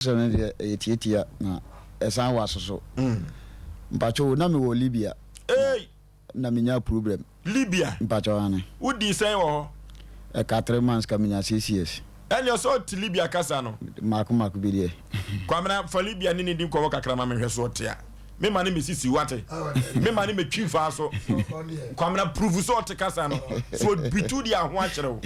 Asɛm no deɛ ɛyɛ tiatia na ɛsan wɔ asoso. Mpakyɛw o, na mewɔ Libya Ei! na menyaa problem. Libya? Mpakyɛw aane. Wodii sɛn wɔ hɔ? Ɛka 3 months ka menya 6 years. Ɛnneɛ ɔsɛ ɔte Libya kasa no. Maako maako bi deɛ. Kwamina, fa Libya ne ne di nkɔmmɔ kakra ma menhwɛ so ɔte a. Mema ne mesisi wate. Mema ne metwi mfaa so. Kwamina, prove sɛ ɔte kasa no. So ɔbitu deɛ aho akyerɛ wo.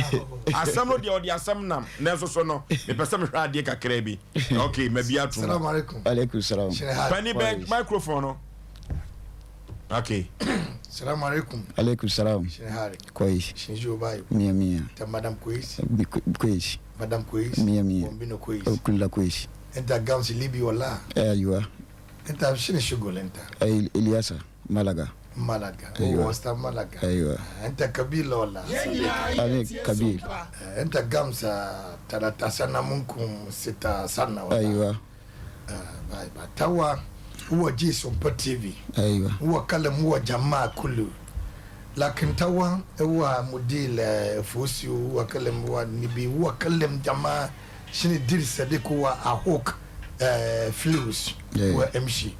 Asɛm no deɛ ɔde asɛm nam. Nanso so no, mepɛ sɛ mehwɛ adeɛ kakra bi. Okay, mabi ato mu. Salam alaikum. Alaikum salam. Pani bɛn microphone no. Okay. Salam alaikum. Alaikum salam. Shinhari. Kois. Shinjo bayo. Mia mia. Ta Madam Kois. Kois. Madam Kois. Mia mia. Bombino Kois. Kulla Kois. Enta gamsi Libi wala. Aywa. Enta shini shugul enta. Ay Eliasa Malaga. Malaga. Aywa. Oh, wasta Malaga. Aywa. Enta kabila wala. Ane Kabil. Enta gamsa talata sana munkum sita sana wala. Aywa. Bye bye. Tawa huwa ji Sompa TV. Aywa. Huwa kalam huwa jamaa kulu. Lakin tawa huwa mudil fosio huwa kalam huwa nibi huwa kalam jamaa shini dir sadiq huwa ahok flus huwa MC.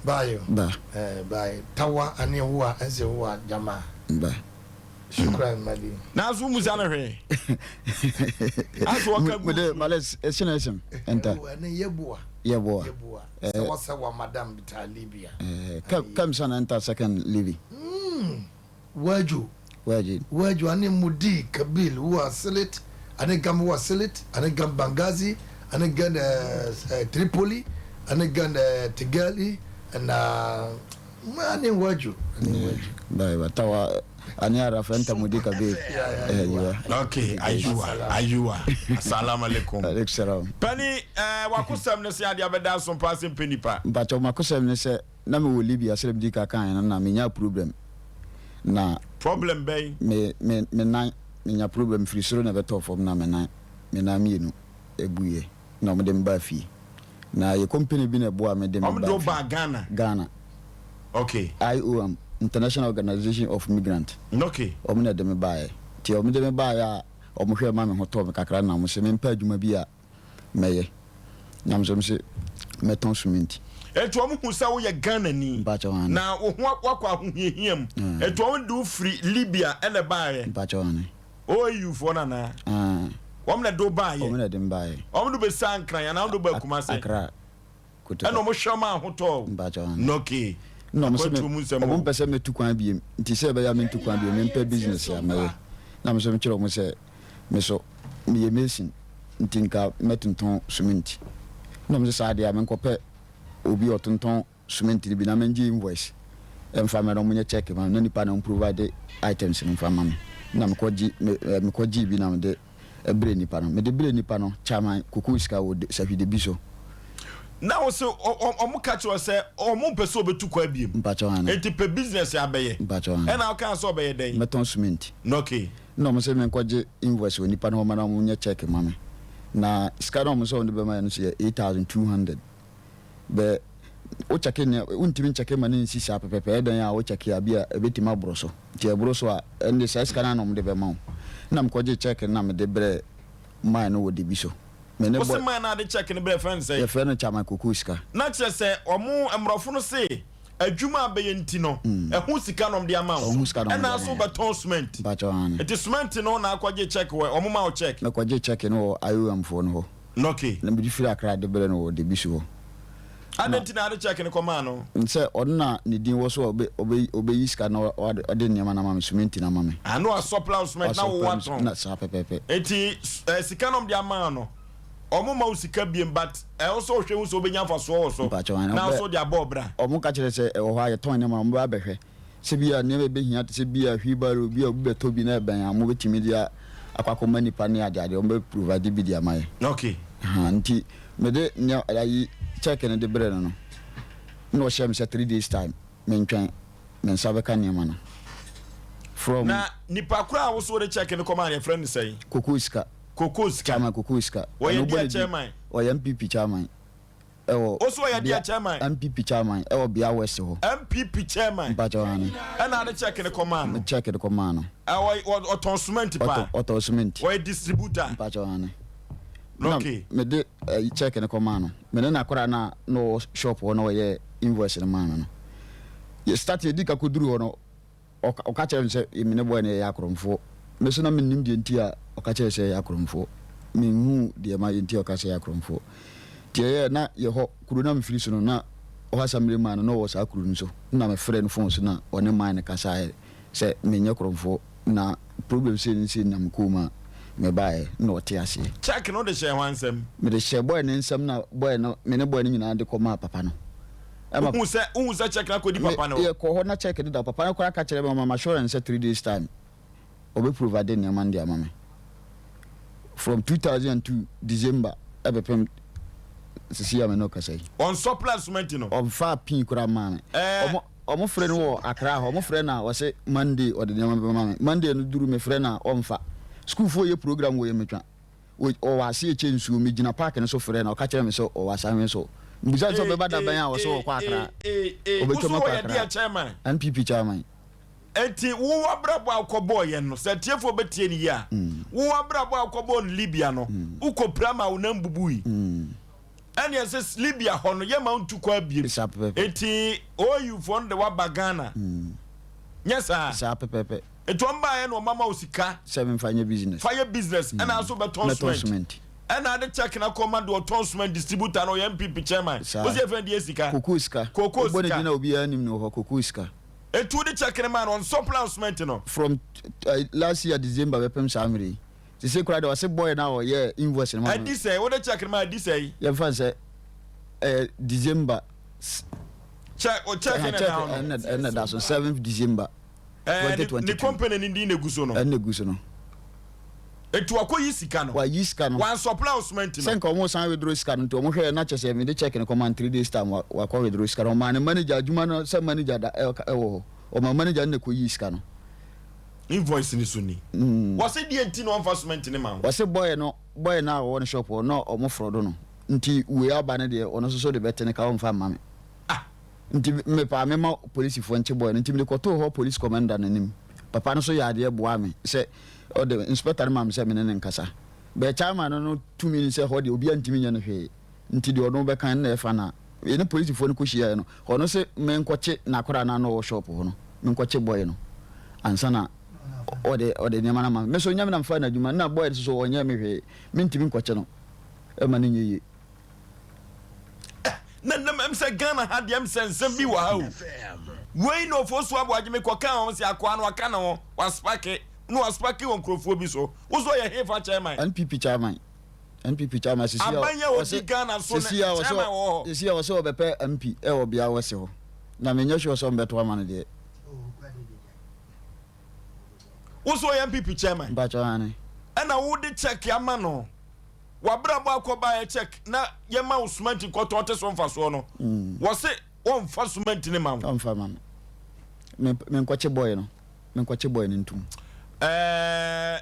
Bayo. Ba. Bayo. Tawa ani huwa ense huwa jamaa. Ba. Shukran mali. Nanso womusa no hwee. Aso ɔka gu. Mede males esina esem enta. Ɛne yɛboa. Yɛboa. Yɛboa. Sawa sawa madam bita Libya. Kam kam sana enta second Libby. Wajo. Waji. Wajo ane mudi kabil huwa silit ane gam huwa silit ane gam Bangazi ane gan Tripoli ane gan Tigali na ane wajo ane wajo. Bye tawa ani arafa enta mudi kabil. Aywa. Okay, ayuwa, ayuwa. Assalamu alaikum. Alaikum salam. Pani, wakosɛm ne sɛ adeɛ abɛda so mpa sɛ mpɛ nipa. Mpakyɛw makosɛm ne sɛ na mewɔ Libya sɛ medi ka kan no na menya problem na Problem bɛn? Me nan menya problem firi soro na ɛbɛtɔɔ fam na me nan mmienu ebuiɛ na wɔde me baa fie na yɛ company bi na ɛboa me de me Ɔmo de wo baa baa fie. Ghana. Ghana. IOM, International Organization of Migrant. Wɔn na ɛde me baeɛ nti wɔn de me baeɛ a wɔn hwɛ ma me ho tɔɔ me kakra na wɔn sɛ mempɛ adwuma bi a mɛyɛ na me nso sɛ mɛtɔn cement. Eti wɔn hu sɛ woyɛ Ghana ni. Mpakyɛw ane. Na wo ho wakɔ ahohiahia mu. Eti wɔn de wo firi Libya ɛna baeɛ. Mpakyɛw ane. OAU foɔ nana. Ah. Wɔn na de wo baeɛ. Wɔn na de me baeɛ. Wɔn de bɛsa Nkran anaa wɔn de ba Kumase. Accra. Kotoka. Ɛna wɔn hwɛ ma ahotɔ. Mpakyɛw ane. Okay. Na wɔn sɛ Akwantuo mu nsɛm wɔn o. mpɛ sɛ mɛtu kwan biem nti sɛ ɛbɛyɛ a mentu kwan biem mempɛ business a mɛyɛ na me nso mekyerɛ wɔn sɛ me so meyɛ mason nti nka mɛtontɔn cement na wɔn sɛ saa deɛ a menkɔpɛ obi a ɔtontɔn cement no bi na mengye invoice ɛmfa mɛ na wɔn nyɛ check ma me na nipa na wɔn provide items no mfa ma me na mekɔgye me mekɔgye bi na mede ɛbrɛ nipa no mede brɛ nipa no chairman koko sika wɔ sahwide bi so. Na wo sɛ ɔmo ka kyerɛ sɛ ɔmo mpɛ sɛ ɔbɛtu kwan biem. Mpakyɛw ane. Eti pɛ business abɛyɛ. Mpakyɛw ane. Ɛna ɔka sɛ ɔbɛyɛ dɛn? Mɛtɔn cement. Okay. Na ɔmo sɛ menkɔgye invoice wɔ nipa no hɔ ma na ɔmo nyɛ check ma me na sika na ɔmo sɛ ɔmo de bɛma yɛ no so yɛ 8,200 bɛ wo check ne wontumi nkyɛke ma ne nsi saa pɛpɛpɛ ɛdɛn a wo check a bi a ɛbɛtumi aboro so nti ɛboro so a ɛnde saa sika no na ɔmo de bɛma wo na mekɔgye check na mede brɛ man no wɔ de bi so me ne Wo sɛ bɔ man na ade check no brɛ fɛn sɛ. Yɛfrɛ no chairman koko sika. Na kyerɛ sɛ ɔmo mmorɔfo no se adwuma a bɛyɛ nti no ɛho sika na ɔmo de ama wo. Ɔho sika na ɔmo de Ɛna ama so yɛn. bɛtɔn cement. Mpakyɛw ane. Nti cement no na akɔgye check wɔ ɔmo ma wo check. Mekɔgye check no wɔ IOM foɔ no hɔ. Na mede firi Accra de brɛ no wɔ Debi so hɔ. Adɛn nti na ade check no kɔmaa no? Sɛ ɔno na ne din wɔ so a ɔbɛ ɔbɛ ɔbɛyi sika na ɔde ɔde nneɛma no ama me cement no ama me. Ah, na wasɔpla wo cement na wo Wasɔpla me watɔn. na saa pɛpɛɛpɛ. Nti sika na ɔmo de ama no, ɔmo ma wo sika biem but ɛwɔ sɛ ɔhwɛ hu sɛ ɔbɛnya mfasoɔ wɔ so. Mpakyɛw ane. Na Ɔbɛ so de abɔ ɔbra. Ɔmo ka kyerɛ sɛ ɛwɔ hɔ a yɛtɔn nneɛma no ɔmo bɛ abɛhwɛ sɛ bi a nneɛma ɛbɛhia te sɛ bi a wheelbarrow bi a obi bɛtɔ bi na ɛbɛn a ɔmo bɛtumi de akɔ akɔma nipa ne ade ade ɔmo bɛ provide bi de ama yɛ. Ha nti mede nea ayi check no de brɛ no no na ɔhyɛ me sɛ 3 days time mentwɛn me nsa bɛka nneɛma no from. Na nipa koro a woso de check no kɔmaa no yɛfrɛ no sɛn? Koko sika. Koko sika. Chairman koko sika. Wɔyɛ Ɛno wobɔ deɛ ne din chairman? Ɔyɛ NPP chairman ɛwɔ. Wo so ɔyɛ Bea deɛ chairman? NPP chairman ɛwɔ Bea West hɔ. NPP chairman. Mpakyɛw ane. Ɛna ade check no kɔmaa no. Check no kɔmaa no. Ɛ ɔtɔn cement paa. Ɔtɔn cement. Ɔyɛ distributor. Mpakyɛw ane. Na mede ɛyi check no kɔmaa no. Me ne n'akwadaa no a na ɔwɔ shop hɔ na ɔyɛɛ invoice no maa me no. Yɛ start yɛdii ka kɔduruu hɔ no, ɔka ɔka kyerɛɛ me sɛ me ne boy no yɛyɛ akorɔmfoɔ. Me nso na mennim deɛ nti a ɔka kyerɛɛ sɛ yɛyɛ akorɔmfoɔ. Menhuu deɛ ma nti a ɔka sɛ yɛyɛ akorɔmfoɔ. Nti ɛyɛɛ na yɛhɔ, kuro no a mefiri so no na Ɔhasamire man no na ɔwɔ saa kuro no so. Na mefrɛɛ no phone so na ɔne man no kasaeɛ sɛ menyɛ korɔmfoɔ na problem sei ne sei na mekɔɔ mu a mebaeɛ na ɔte aseɛ. Check no wode hyɛɛ hwan nsam? Mede hyɛɛ boy no nsam na boy no me ne boy no nyinaa de kɔmaa papa no. Ɛma Wohuu sɛ wohuu sɛ check no akɔdi me papa no hɔ? yɛkɔɔ hɔ na check no da hɔ. Papa no koraa ka kyerɛɛ me ɔmaa me assurance sɛ 3 days time ɔbɛ provide nneɛma no de ama me. From 2002 December ɛbɛpem sisi a me ne wo kasa yi. Ɔnsɔpla sumati no? Ɔmfaa pin koraa mmaa me. Ɛɛ. Ɔmo ɔmo frɛ no wɔ Accra hɔ, ɔmo frɛ no a ɔse Monday ɔde nneɛma bɛma me. Monday no duru me frɛ no a ɔmfa. Sukuufoɔ yɛ program wɔ Yɛmɛtwa, wɔ ɔwɔ ase ɛkyɛ nsuo, me gyina park no so frɛ no a ɔka kyerɛ me sɛ ɔwɔ Asanwe so. Mebisa no sɛ Ee ɔbɛba da ee bɛn a ɔse ee ɔkɔ ee Accra. ee ee. Wo Ɔbɛtwam so akɔ wɔyɛ Accra. deɛ chairman? NPP chairman. Enti wo w'abrabɔ a wokɔbɔɔ yɛn no, sɛ atiefoɔ bɛtie no yie a, wo w'abrabɔ a wokɔbɔɔ no Libya no, wokɔpira maa wo nan bubui. Ɛne ɛsɛ Libya hɔ no, yɛmma wontu kwan biem. Saa pɛpɛpɛ. Enti OU foɔ no de w'aba Ghana. Nyɛ saa? Saa pɛpɛpɛ. Enti wɔn baeɛ na wɔn ama wo sika. Sɛ memfa nyɛ business. Fa yɛ business, ɛna nso bɛtɔn Mɛtɔn cement. cement. Ɛna ade check no akɔma deɛ ɔtɔn cement distributor no, ɔyɛ NPP chairman. Saa. Wo sɛ yɛfrɛ no deɛ sika? Kokoo sika. Kokoo Wobɔ ne sika. din a obiara nim no wɔ hɔ, kokoo sika. Enti wode check no maa no, ɔnsɔ plan cement no. From last year December bɛpem saa mmerɛ yi. Sesei koraa deɛ ɔse boy no a ɔyɛɛ invoice no maa no. Adi sɛn? Wode check no maa adi sɛn? Yɛmfa no sɛ ɛyɛ December. Check, o check no check ɛda hɔ no. ɛna ɛda so 7th December 2022. Ne company no din na egu so no. Ɛna egu so no. Enti wakɔyi sika no. Wayi sika no. Wansupply wo cement no. Sɛ nka wɔn san withdraw sika no nti wɔn hwɛɛ na kyɛ sɛ mede check no kɔma no 3 days time wakɔ withdraw sika no. Ɔmaa ne manager adwuma no sɛ manager da ɛwɔ hɔ. Ɔmaa manager no na ɛkɔyii sika no. Invoice no so ni. Wɔse deɛ nti na ɔmfa cement no ma wo. Wɔse boy no boy no a ɔwɔ ne shop hɔ na ɔmo frɔdo no nti wei aba no deɛ ɔno nso so de bɛte ne ka ɔmfa mma me. Ah! Nti mepɛ a mema polisifoɔ nkye boy no nti mede kɔtoo hɔ police commander no anim. Papa no nso yɛ adeɛ boaa me sɛ ɔde inspector no maa me sɛ me ne no nkasa. But chairman no no tumi ne sɛ hɔ deɛ obiara ntumi nyɛ no hwee nti deɛ ɔno bɛka no na ɛfa no a yɛne polisifoɔ no kɔhyiaeɛ no ɔno se menkɔkye n'akwadaa no a na ɔwɔ shop hɔ no menkɔkye boy no ansa na ɔde ɔde nneɛma no ama me. Me nso nyɛ me na mefaa no adwuma na boy no nso so ɔnyɛɛ me hwee mentumi nkɔkye no ɛma no nyɛ yie. Na na ɛm sɛ Ghana ha deɛ ɛm sɛ nsɛm bi wɔ ha o. Wei na Ofosu Aboagye me kɔ kaa wɔn sɛ akoa no waka ne ho, waspake, na waspake wɔ nkurɔfoɔ bi so. Wo so ɔyɛ hefa chairman? NPP chairman. NPP chairman sisi a Aban yi a ɔdi Ghana so no chairman wɔ hɔ. Sisi a ɔsɛ ɔbɛpɛ MP ɛwɔ bea wɔsi hɔ. Na menyɛ sure sɛ ɔmbɛto ama no deɛ. Wo so ɔyɛ NPP chairman? Mpakyɛw aane. Ɛna wode check ama no. W'abrabɔ akɔbaeɛ check na yɛma wo cement nkɔtɔn te so mfasoɔ no, wɔse wɔmfa cement no ma wo. Ɔmfa ma me. Me menkɔkye boy no. Menkɔkye boy no ntom. Ɛɛ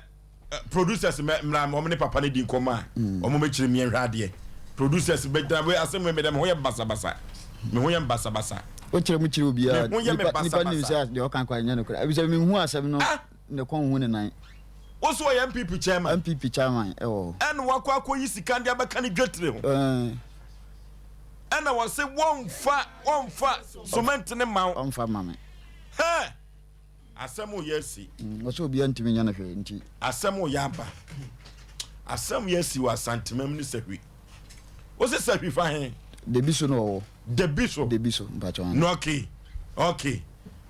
producers mɛ mmra wɔn ne papa no di nkɔmɔ a wɔn bɛkyerɛ mi ɛhwɛ adeɛ. Producers bɛgyina wei asɛm wei mɛ dɛ me ho yɛ basabasa. Me ho yɛ basabasa. Wokyerɛ mu kyerɛ obiara. Me ho yɛ me Nipa nipa nim basabasa. sɛ deɛ ɔka kora nyɛ nokorɛ. Ebisɛ menhu asɛm no Ah! ne kɔn ho ne nan. Wo so ɔyɛ NPP chairman? NPP chairman ɛwɔ hɔ. Ɛna wakɔ akɔyi sika de abɛka ne dwetire ho. Ɛɛ. Ɛna wɔse wɔnfa wɔnfa cement ne ma wo. Ɔnfa ma me. Hɛ! Asɛm yɛ asi. Wɔsɛ obiara ntumi nyɛ no hwee nti. Asɛm yɛ aba. Asɛm yɛ asi wɔ Asantemam ne Sahwi. Wose Sahwi fa he? Debi so na ɔwɔ. Debi so. Debi so mpakyɛw. No okay okay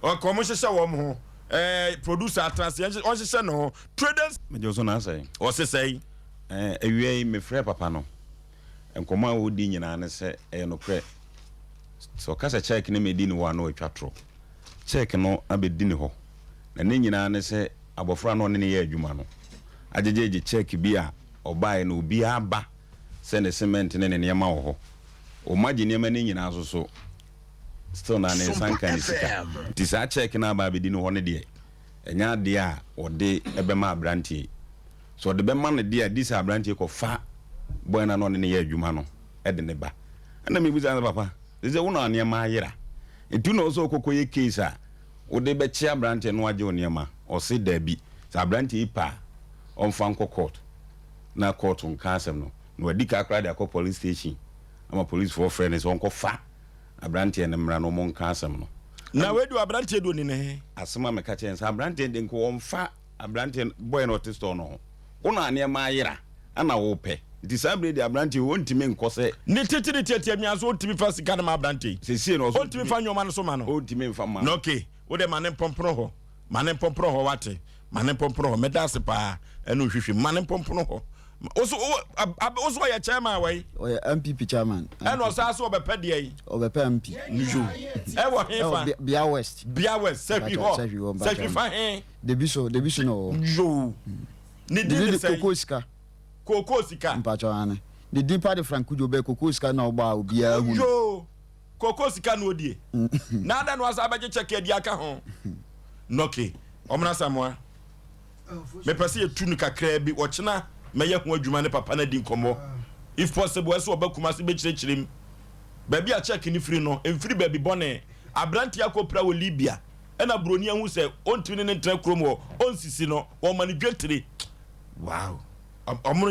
okay wɔn hyehyɛ wɔn ho ɛɛ producer atena ase wɔn hyehyɛ ne ho traders. Megye wo so na asɛe. Ɔse sɛe. Ɛɛ awia yi mefrɛɛ papa no. Nkɔmmɔ a ɔredi nyinaa ne sɛ ɛyɛ nokorɛ. Sɛ ɔka sɛ cheque no mmɛdi ne hɔ a na watwa torɔ. Cheque no abɛdi ne hɔ. Na ne nyinaa ne sɛ abɔfra no a ɔne no yɛ adwuma no agyegyeegye cheque bi a ɔbaeɛ no obiara ba sɛ ne cement ne ne nneɛma wɔ hɔ. Wɔagye nneɛma no nyinaa nso so still na ne nsa nka ne sika. Nti saa cheque no a aba abɛdi ne hɔ no deɛ, ɛnyɛ adeɛ a wɔde bɛma aberanteɛ yi. Sɛ ɔde bɛma no deɛ a, di sɛ aberanteɛ yi kɔfa boy no a na ɔne no yɛ adwuma no de no ba. Ɛna mebisa no sɛ, papa, seesei wo na nneɛma ayera, nti wo na ɛwɔ sɛ wokɔkɔyɛ case a wode bɛkye aberanteɛ no na wagye wo nneɛma? Ɔse daabi, sɛ aberanteɛ yi pɛ a, ɔmfa nkɔ court na court nka asɛm no. Na wadi ka koraa de akɔ police station ama policefoɔ frɛ no sɛ ɔnkɔfa aberanteɛ no mmra na wɔn nka asɛm no. Na wei de aberanteɛ de oni ne he? Asɛm a meka kyerɛ no sɛ aberanteɛ de nka wɔmfa aberanteɛ no boy no ɔte store no ho. Wo na nneɛma ayera ɛna wopɛ nti saa bere deɛ aberanteɛ yi ɔntumi nkɔ sɛ. Ne tete ne tiatia mia nso ɔntumi fa sika no ma aberanteɛ yi. Sesie no ɔso ɔntumi fa nneɛma no so ma no. Ɔntumi nfa ma no. Na okay wo deɛ ma ne mpɔmpono hɔ ma ne mpɔmpono hɔ wate ma ne mpɔmpono hɔ mɛda ase paa ɛne nhwehwɛ mu ma ne mpɔmpono hɔ. Woso woso ɔyɛ chairman wɔ yi. Ɔyɛ NPP chairman. Ɛna ɔsan so ɔbɛpɛ deɛ yi. Ɔbɛpɛ MP. Yo. Ɛwɔ he fa? Bia West. Bia West sɛhwi hɔ. Sɛhwi fa he? Debi so debi so na ɔwɔ. Yo. Ne din de sɛn? Koko sika. Koko sika. Mpatsɔ ane. Ne din pa de Frank Kudjo bɛ koko sika na ɔbɔ a obiara hu no. Yo. Koko sika na odie. Na adɛn na wasan abɛgye kyɛke adi aka ho? Nɔke. Ɔmena Samoa. Mepɛ sɛ yɛtu no kakraa bi. Ɔkyena mɛyɛ ho adwuma ne papa no adi nkɔmmɔ. If possible, ɛsɛ ɔba Kumasi bɛkyerɛkyerɛ mu. Baabi a check no firi no, ɛmfiri baabi bɔne. Aberanteɛ akɔpira wɔ Libya, ɛna buroni ahu sɛ ɔntumi ne no ntena kurom hɔ, ɔnsisi no, wɔma no dwetire. Wow. Ɔmo.